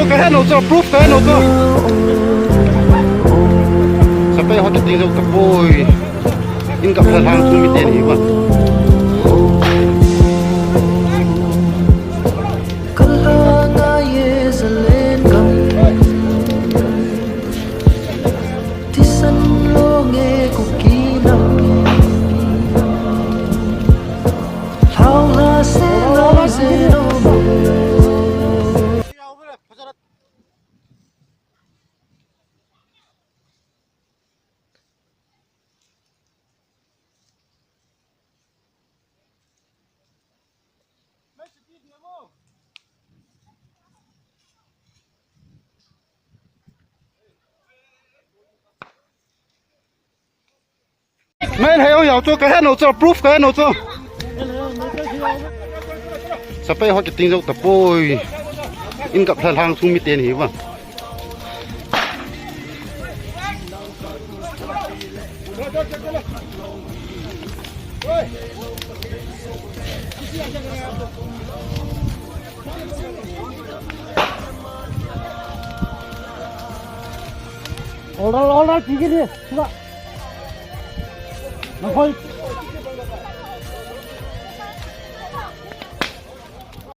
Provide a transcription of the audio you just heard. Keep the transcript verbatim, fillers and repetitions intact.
Kahe nau chu, proof kahe nau chu. Sepai ho kiting jou tapoi. In kap lha lang chu mi teni ba. Kalanga ye zalen gam. Tisan longe kuki nam. Lhau la se lo se lo. Main hai ong yau chu, kahe nau chu, proof kahe nau chu. Sepai ho kiting jou tapoi. In kap lha lang chu mi teni ba. All right, all right, ठीक है, ठीक है। Nakhoi,